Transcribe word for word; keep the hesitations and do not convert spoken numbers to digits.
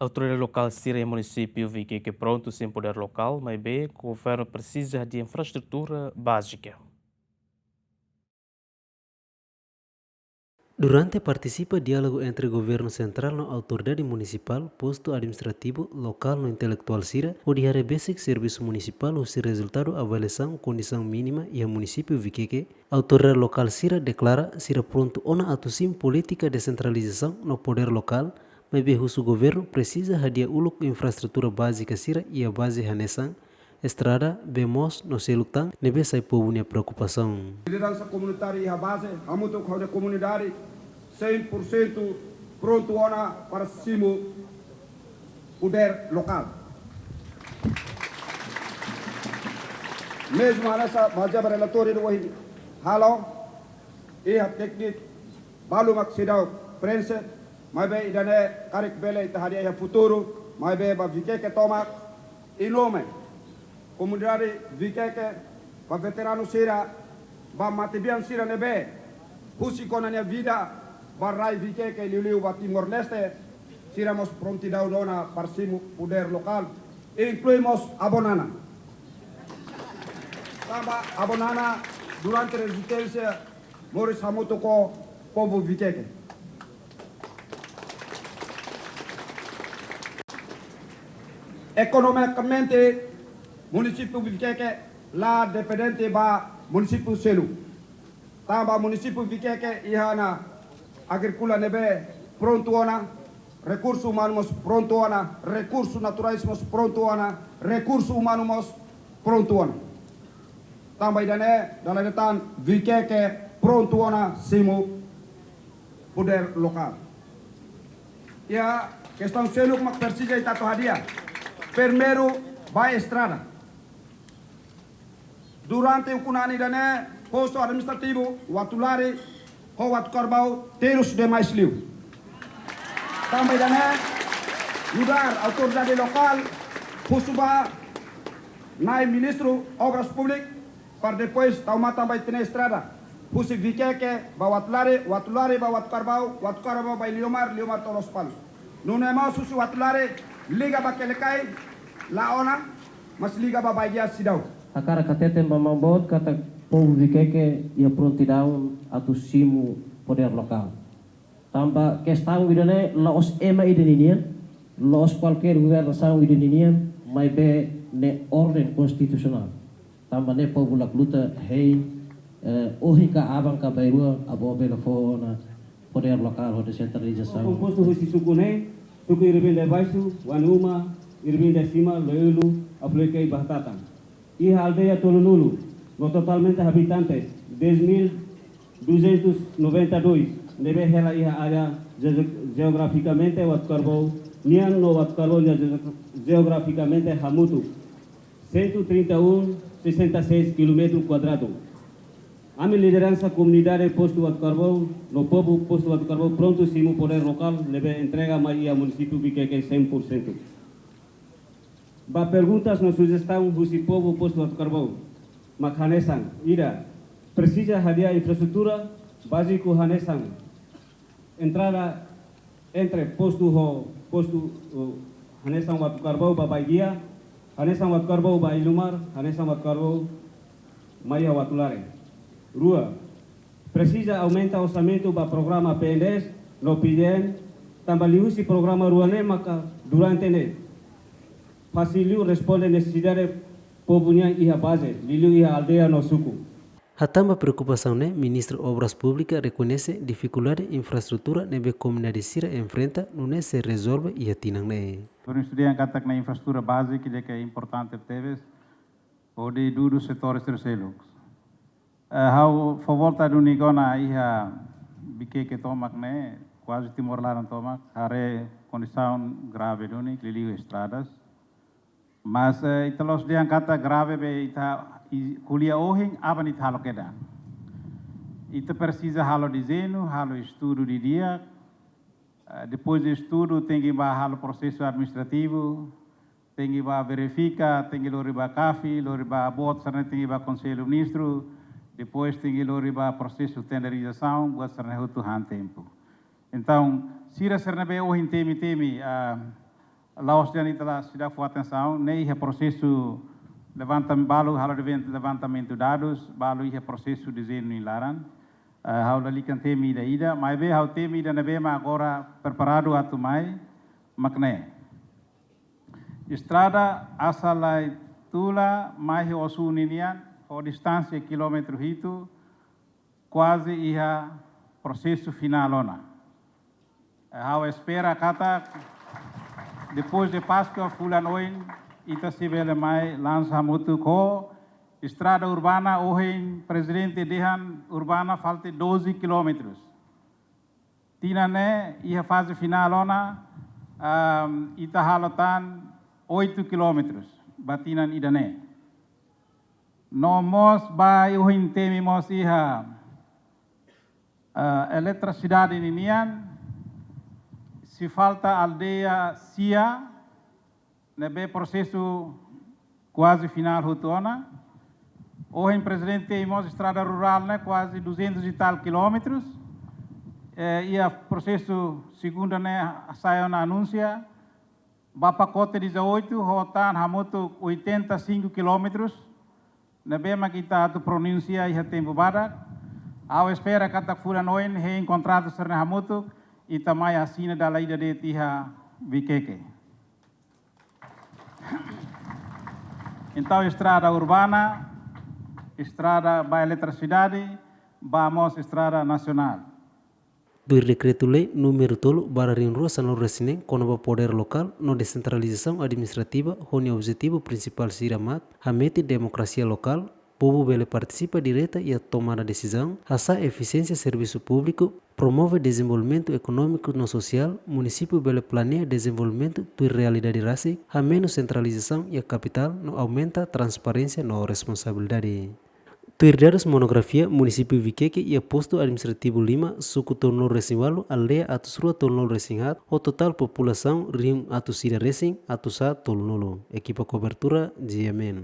Autoridade lokál sira iha munisípiu Viqueque prontu simu podér lokál, maibé governu presiza de infraestrutura bázika. Durante partisipa diálogu entre governu sentrál no autoridade munisipál, postu administrativu lokál no intelektuál sira, hodi haree besik servisu munisipál husi rezultadu avaliasaun kondisaun mínima iha munisípiu Viqueque, autoridade lokál sira deklara sira prontu ona atu simu polítika desentralizasaun no podér lokál, maibé husu governu presiza hadi'a uluk infraestrutura bázika sira iha baze hanesan estrada, bee moos no seluk tan ne'ebé sai povu nia preokupasaun. Lideransa komunitária iha baze, hamutuk ho komunidade, cem por cento prontu ona para simu podér lokál. Mezmu hanesan bazeia ba relatóriu ida ohin halo, iha tékniku balu mak seidauk preenxe, maibé ida-ne'e karik bele ita hadi'a iha futuru, maibé ba Viqueque tomak, i no mós komunidade Viqueque, ba veteranu sira, ba matebian sira ne'ebé husik ona nia vida ba rai Viqueque, liuliu ba Timor-Leste, sira mós prontidaun ona para simu podér lokál, inklui mós Avó Nana. Tanba Avó Nana durante rezisténsia moris hamutuk ho povu Viqueque. Ekonomikamente, munisípiu Viqueque la dependente ba munisípiu seluk. Tanba munisípiu Viqueque iha ona agrikultura ne'ebé prontu ona, rekursu umanu mós prontu ona, rekursu naturais mós prontu ona, rekursu umanu mós prontu ona. Tanba ida-ne'e, dala ida tan Viqueque prontu ona simu podér lokál. Iha kestaun seluk mak presiza ita atu hadi'a. Primeiru, ba estrada. Durante ukun-an ida-ne'e, postu administrativu Uatulari ho Uatucarbau terus demais liu. Tanba ida-ne'e, nu'udar autoridade lokál, husu ba Na'i Ministru Obras Públikas, para depois tau matan ba ita-nia estrada. Husi Viqueque ba Uatulari, Uatulari ba Uatucarbau, Uatucarbau ba Iliomar, Iliomar to'o Lospalos. Nune'e mós husi Uatulari liga ba Quelicai, la ona, mas liga ba Baiguia seidauk. Hakarak hateten ba maun boot katak povu Viqueque iha prontidaun atu simu podér lokál. Tanba kestaun ida-ne'e la'ós ema ida ninian, la'ós kualkér governasaun ida ninian, maibé ne'e orden konstitusionál. Tanba ne'e povu laklute hein, eh, ohin ka aban ka bainrua, Avó bele fó ona podér lokál ho desentralizasaun. Kompostu husi suku neen, suku Irebende Baixu, Oan-Uma, Irebende Acima, Loilu, Afloikei, Bahtatan. Iha aldeia tolunulu, no totalmente habitantes dez mil duzentos noventa e dois, ne'ebé hela iha área ge-, geografikamente Uatucarbau nian no Uatucarbau nian ge-, geografikamente hamutuk cento e trinta e um, sessenta e seis quilómetro quadrado. Ami lideransa komunidade postu Uatucarbau no povu postu Uatucarbau prontu simu podér lokál ne'ebé entrega mai iha munisípiu Viqueque cem por cento. Ba perguntas no sujestaun husi povu postu Uatucarbau mak hanesan: ida, presiza hadi'a infraestrutura báziku hanesan estrada entre postu ho postu, uh, hanesan Uatucarbau ba Baiguia, hanesan Uatucarbau ba Iliomar, hanesan Uatucarbau mai iha Uatulari. Rua, presiza aumenta orsamentu ba programa P N D S no P G N, tanba liuhusi programa rua ne'e maka durante ne'e fasil liu responde nesesidade povu nian iha baze, liuliu iha aldeia no suku. Hatán ba preokupasaun ne'e, Ministru Obras Públikas rekoñese difikuldade infraestrutura ne'ebé komunidade sira enfrenta, nune'e sei rezolve iha tinan ne'e. Governu estuda katak ne'e infraestrutura báziku ida ke importante tebes, hodi dudu setór sira seluk. Eh, ha'u fó volta duni ona iha Viqueque tomak ne'e, kuaze Timor laran tomak, haree kondisaun grave duni, liuliu estradas. Mas, eh, ita la'ós dehan katak grave be ita i-, ko'alia ohin, aban ita halo kedan. Ita presiza halo dezeñu, halo estudu didi'ak, eh, depois de estudu tenke bá halo prosesu administrativu, tenke bá verifika, tenke lori ba CAFI, lori ba boot sira-ne'e, tenke bá Konsellu Ministru, depois tenke lori ba prosesu tenderizasaun, buat sira-ne'e hotu han tempu. Entaun, sira sira ne'ebé ohin temi-temi, ah, la'ós dehan ita la seidauk fó atensaun, ne'e iha prosesu levanta-, balu halo deven-, levantamentu dadus, balu iha prosesu dezeñu nia laran. Eh, ha'u lalika temi ida-ida, maibé ha'u temi ida ne'ebé mak agora preparadu atu mai, mak ne'e. Estrada Assalaitula mai iha Ossuni nian, ho distánsia kilómetru hitu, kuaze iha prosesu finál ona. Eh, ha'u espera katak depois de Páskua fulan oin, ita sei bele mai lansa hamutuk ho estrada urbana, ohin prezidente dehan urbana falta doze kilómetrus. Tinan ne'e iha faze finál ona, am, ita halo tan oito kilómetrus ba tinan ida-ne'e. No mós ba ohin temi mós iha, ah, eletrisidade ninian, sei falta aldeia sia, ne'ebé prosesu kuaze finál hotu ona. Ohin prezidente mós estrada rurál ne'e kuaze duzentos e tal kilómetrus. Eh, iha prosesu segunda ne'e sai ona anúnsia. Ba pakote dezoito, ho tan hamutuk oitenta e cinco kilómetrus. Ne'ebé mak ita atu pronunsia iha tempu badak. Ha'u espera katak fulan oin hein kontratu sira-ne'e hamutuk, ita mai asina dala ida de'it iha Viqueque. Entaun, estrada urbana, estrada ba eletrisidade, ba mós estrada nasionál. Tuir Dekretu-Lei númeru tolu barra rihun rua sanulu-resin-neen kona-ba podér lokál no desentralizasaun administrativa, ho nia objetivu prinsipál sira mak hametin demokrasia lokál, povu bele partisipa direta iha tomada desizaun, hasa'e efisiénsia servisu públiku, promove dezenvolvimentu ekonómiku no sosiál, munisípiu bele planeia dezenvolvimentu tuir realidade rasik, hamenus sentralizasaun iha kapitál no aumenta transparénsia no responsabilidade. Tuir dadus monografia, munisípiu Viqueque iha postu administrativu lima, suku tolunulu-resin-ualu, aldeia atus rua tolunulu-resin-haat, ho totál populasaun rihun atus ida resin atus haat tolunulu. Ekipa kobertura, G M N.